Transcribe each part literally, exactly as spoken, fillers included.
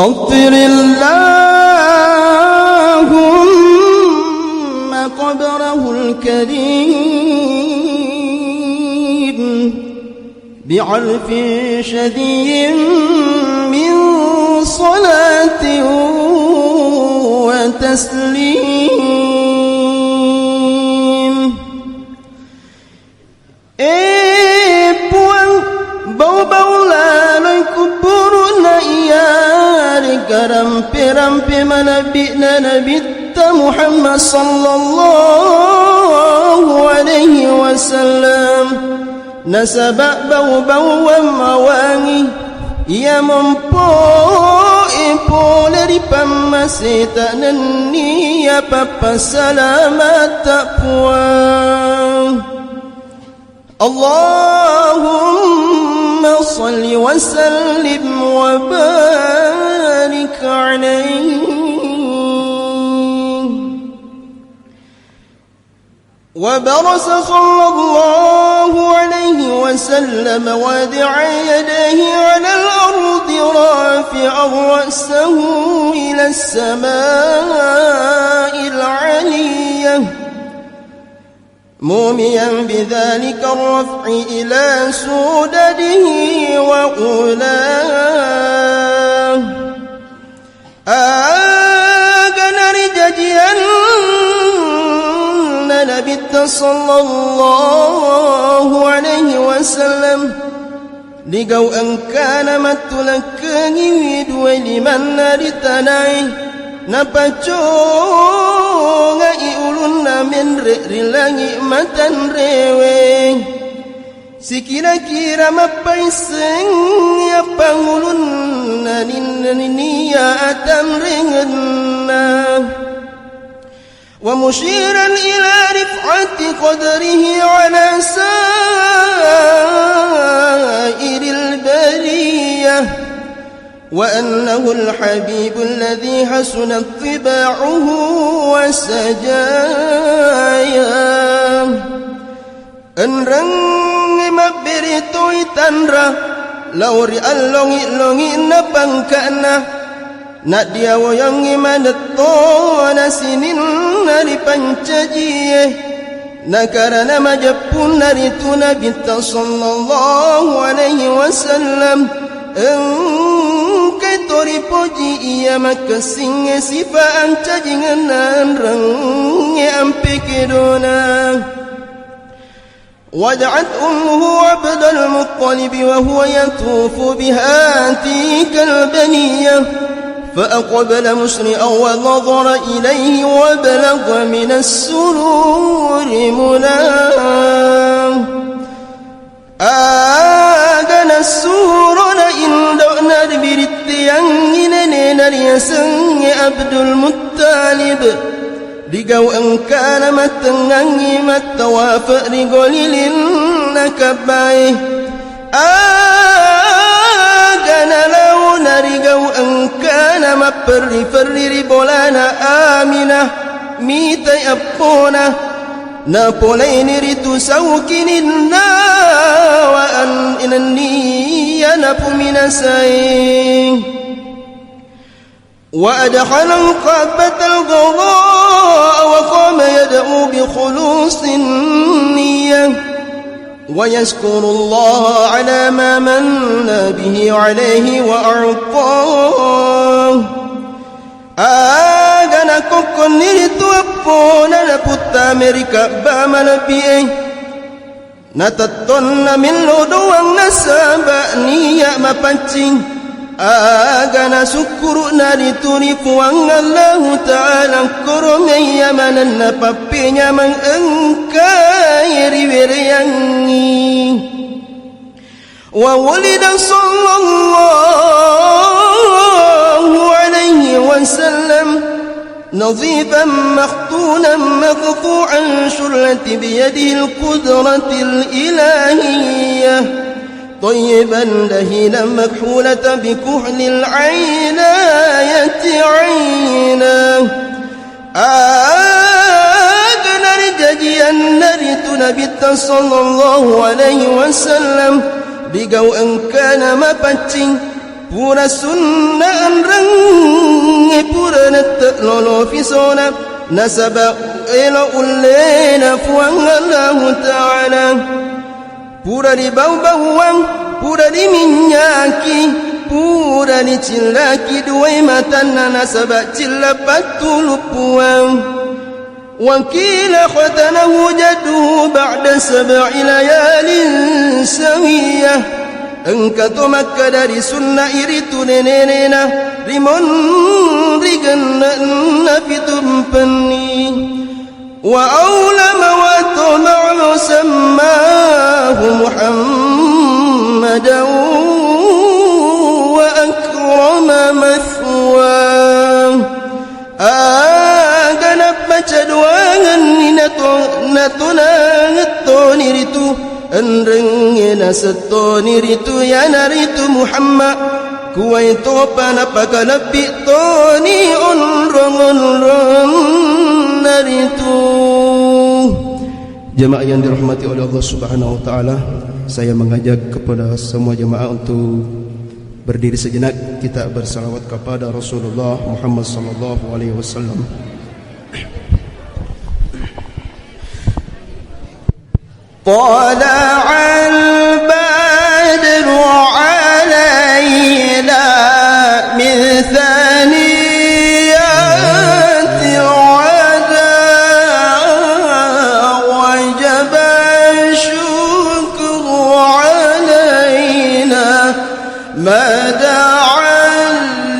عطر اللهم قبره الكريم بعرف شذي من صلاة وتسليم. Eh, Puang, bau-bau laloi kuburu'na iya rigarampe-rampe malebbi'na Nabitta Muhammad sallallahu alaihi wasallam. Nasaba bau-bauang mawangi iya mompo'e pole ri pammaseta nenniya pappasalamatta, Puang. اللهم صل وسلم وبارك عليه. وبرز صلى الله عليه وسلم واضعا يديه على الأرض رافعا رأسه إلى السماء العلية. موميا بذلك الرفع إلى سدده وعلاه. Aga narijajianna Nabitta sallallahu alaihi wasallam. Digau engkana mattulekkengiwi dua limanna ri tanae, napacongai ulunna menre ri langi matanrewe. Sikira-kira mappaissengngi appangulunna ninniya atanrengenna. ومشيرا إلى رفعة قدره على سائر البرية، وأنه الحبيب الذي حسنت طباعه وسجاياه. Enrengnge mabbere toi tanra lao ri allongi-longi'na pangka'na, naddiawoyongngi manetto na sininna ripancajie. Nakarana majeppunna ritu Nabitta sallallahu alaihi wasallam, engkai to ripoji iya makessingnge sifa ancajingenna enrengnge ampe kedona. ودعت أمه عبد المطلب وهو يطوف بها تلك البنية، فأقبل مسرعا ونظر إليه وبلغ من السرور مناه. Aga nassurona indo'na ri birittiangngi nenena riasengnge Abdul Muttalib. Digau engkana mattengngangngi mattawafe ri golilinna Kabbae. Aga nalaona rigau engkana mapperri-ferri ri bolana Aminah, mitai eppona. Napolaini ritu sau kininna wa an-, nenniya napuminasai. وأدخل الكعبة الغراء وقام يدعو بخلوص النية ويشكر الله على ما من به عليه وأعطاه. Aga nakokkonni ritu eppona naputtamai ri Ka'bah malebbi'e. Natettonna mello doang nasaba niya mapaccing. Aga nasukkuru'na ritu ri Puang Allahu Ta'ala koromeiya manenna pappenyameng engkae riwereangngi. وولد صلى الله عليه وسلم نظيفا مختونا مقطوعا شرت بيده القدرة الإلهية طيبا دهينا مكحولة بكحل العناية عيناه. Aga narijajianna ritu Nabitta sallallahu alaihi wasallam, digau engkana mapaccing, Pura sunna enrengnge, pura nette lolo fisona, nasaba elo ullena Puang Allahu Ta'ala. Pura dibau-bauang, pura diminyaki, pura dicillaki duai matanna, nasaba cilla pattuluppuang. Wa qila khatanahu jadduhu ba'da sab'i layalin sawiyah. Engka to makkeda ri sunna iritu nenenena, ri monri genne'na pitumpenni. Wa aulama wa tama'u sammahu Muhammadan wa akrama mathwah. Aga nappacaduangenni nato-, natonangettoni ritu, enrengnge nasettoni ritu, iyanaritu Muhammad. Kuwaitopa napakalebbi toni onrong-onronna ritu. Jamaah yang dirahmati oleh Allah Subhanahu wa Ta'ala, saya mengajak kepada semua jamaah untuk berdiri sejenak, kita bersalawat kepada Rasulullah Muhammad sallallahu alaihi wasallam. طلع البدر علينا من ثنيات الوداع، وجب الشكر علينا ما دعا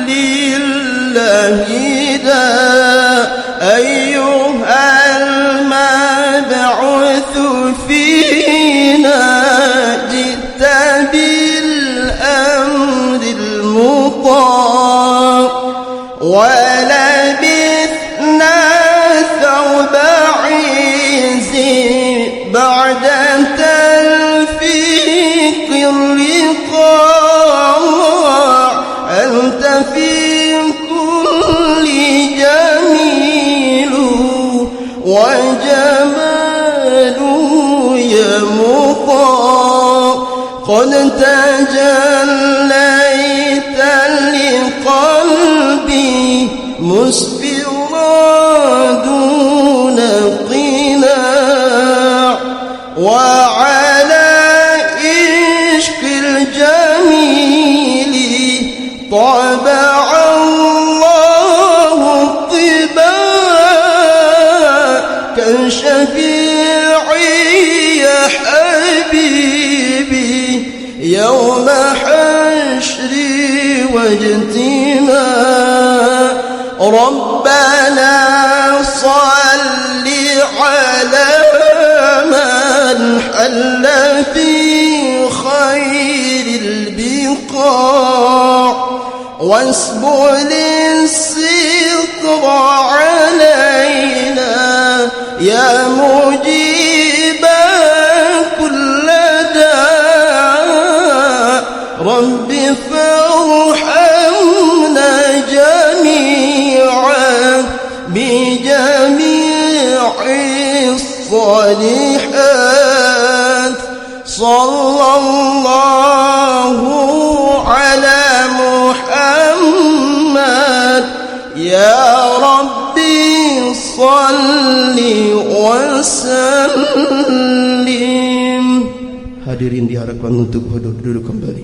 لله دا. أيها المبعوث فينا، جئت بالأمر المطاع، ولبثنا ثوب عز بعد تلفيق الرقاع. أنت في الكل جميل، وجمال يا مطاع. قد تجليت لقلبي مسفرا دون قناع، وعلى عشق الجميل طبع الله الطباع. كالشفيع يا حبيبي يوم حشر واجتماع. ربنا صل على من حل في خير البقاع، واسبل الستر علينا يا مجيب كل داع. رب فارحمنا جميعا بجميع الصالحات. صلى الله على محمد. يا ربي صل وسلم. Hadirin diharapkan untuk hadir duduk kembali.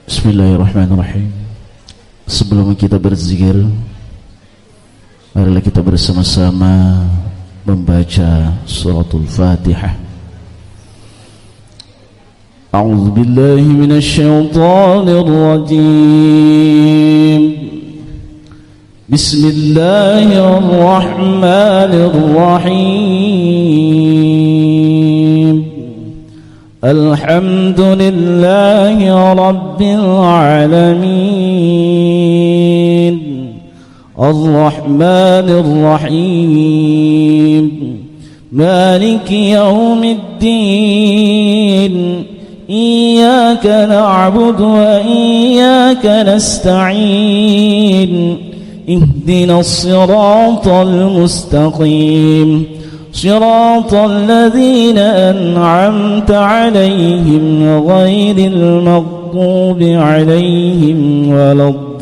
Bismillahirrahmanirrahim. Sebelum kita berzikir, marilah kita bersama-sama membaca Suratul Fatihah. أعوذ بالله من الشيطان الرجيم. بسم الله الرحمن الرحيم. الحمد لله رب العالمين. الرحمن الرحيم. مالك يوم الدين. إياك نعبد وإياك نستعين. اهدنا الصراط المستقيم، صراط الذين أنعمت عليهم غير المغضوب عليهم ولا الضالين.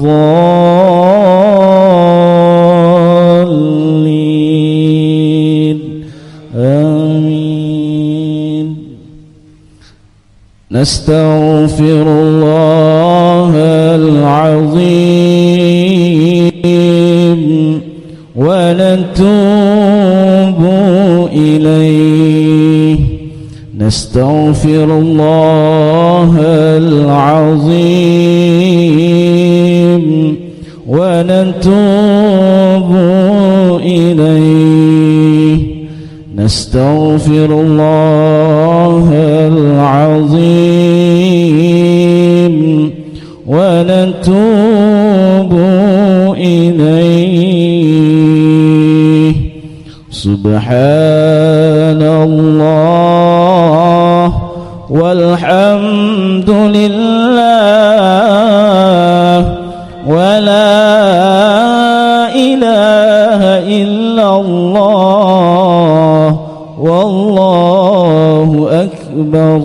آمين. نستغفر الله العظيم ونتوب إليه. نستغفر الله العظيم ونتوب إليه. نستغفر الله العظيم ونتوب إليه. سبحان الله والحمد لله ولا إله إلا الله والله أكبر.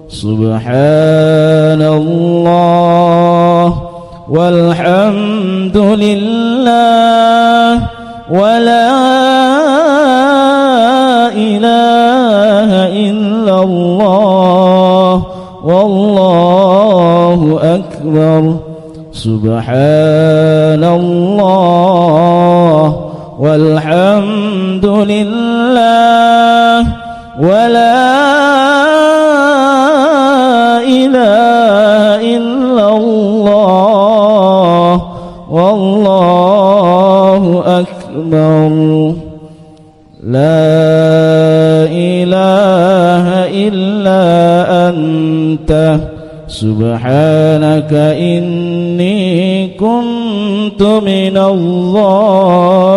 سبحان الله والحمد لله ولا إله إلا الله والله أكبر. سبحان الله والحمد لله ولا إله إلا الله والله أكبر. لا إله إلا أنت سبحانك إني كنت من الظالمين.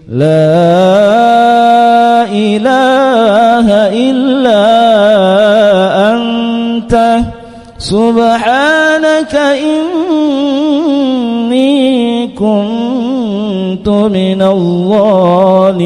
لا إله إلا أنت سبحانك إني كنت من الظالمين.